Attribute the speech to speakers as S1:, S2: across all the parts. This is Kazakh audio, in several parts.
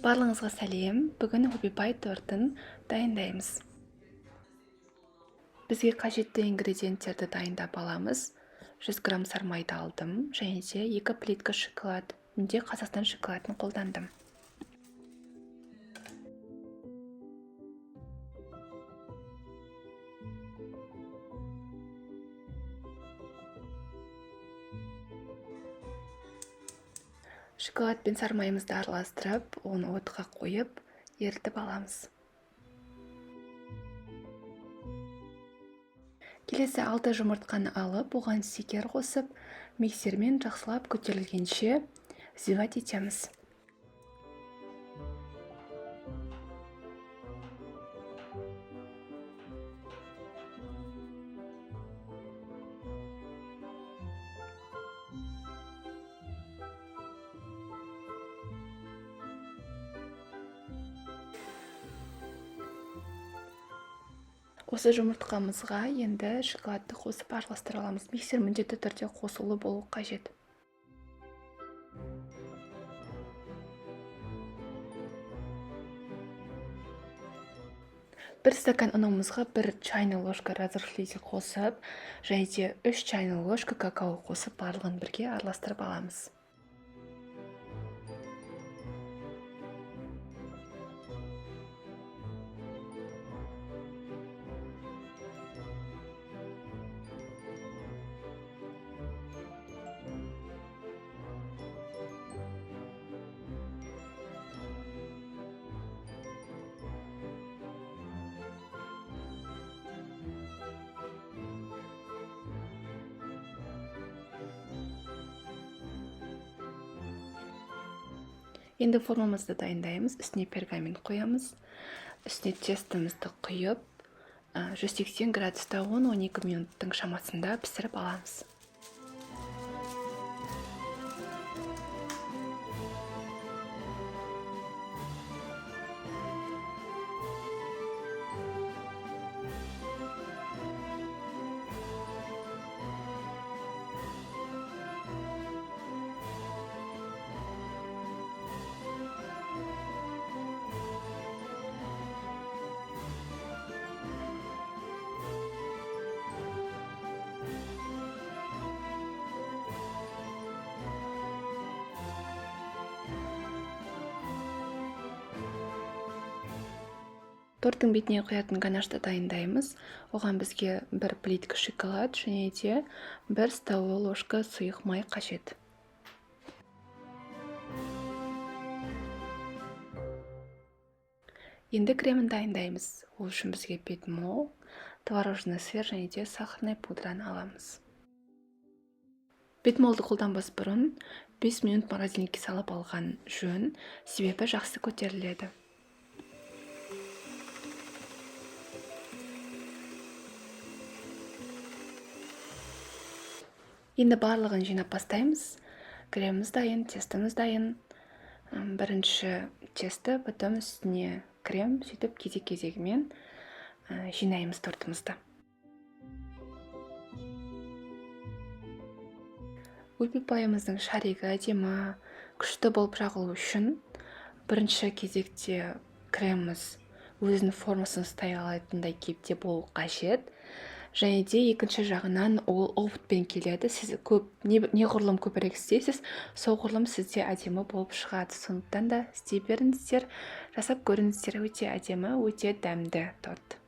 S1: Барлығыңызға сәлем. Бүгін Whoopie Pie тортын дайындаймыз. Бізге қажетті ингредиенттерді дайындап аламыз. 100 грамм сармайды алдым және де 2 плитка шоколад. Менде Қазақстан шоколадын қолдандым. Шоколад пен сармайымызды араластырып, оны отқа қойып, ерітіп аламыз. Келесі 6 жұмыртқаны алып, оған шекер қосып, миксермен жақсылап көтерілгенше взбивать етеміз. Осы жұмыртқамызға енді шоколадты қосып араластыра аламыз. Миксер міндетті түрде қосулы болу қажет. Бір стакан ұнымызға 1 чайный ложка разрыхлитель қосып, және де 3 чайный ложка какао қосып, барлығын бірге араластырып аламыз. Енді формамызды дайындаймыз. Үстіне пергамент қоямыз. Үстіне тестімізді құйып, 180 градуста 10-12 минуттың шамасында пісіріп аламыз. Торттың бетіне құятын ганашты дайындаймыз. Оған бізге 1 плитка шоколад және де 1 столовая ложка сұйық май қажет. Енді кремін дайындаймыз. Ол үшін бізге бетмол, творожный сыр және де сахарный пудраны аламыз. Бетмолды қолданбас бұрын 5 минут морозильникке салып алған жөн, себебі жақсы көтеріледі. Енді барлығын жинап бастаймыз. Креміміз дайын, тестіміз дайын. Бірінші тесті, потом үстіне крем, сөйтіп кезек-кезегімен жинаймыз тортымызды. Whoopie Pie-ымыздың шаригі әдемі, күшті болып жағылу үшін бірінші кезекте креміміз өзінің формасын ұстай алатындай кейіпте болу қажет. Және де екінші жағынан ол опытпен келеді. Сіз неғұрлым көбірек істейсіз, соғұрлым сізде әдемі болып шығады. Сондықтан да істей беріңіздер, жасап көріңіздер, өте әдемі, өте дәмді торт.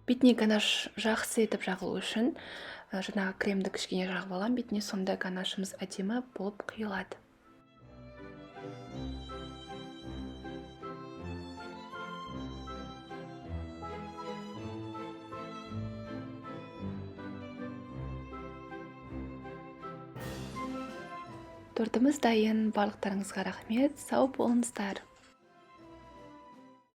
S1: Бетіне ганаш жақсы етіп жағылу үшін, жаңағы кремді кішкене жағып аламын бетіне, сонда ганашымыз әдемі болып құйылады. Тортымыз дайын. Барлықтарыңызға рахмет, сау болыңыздар.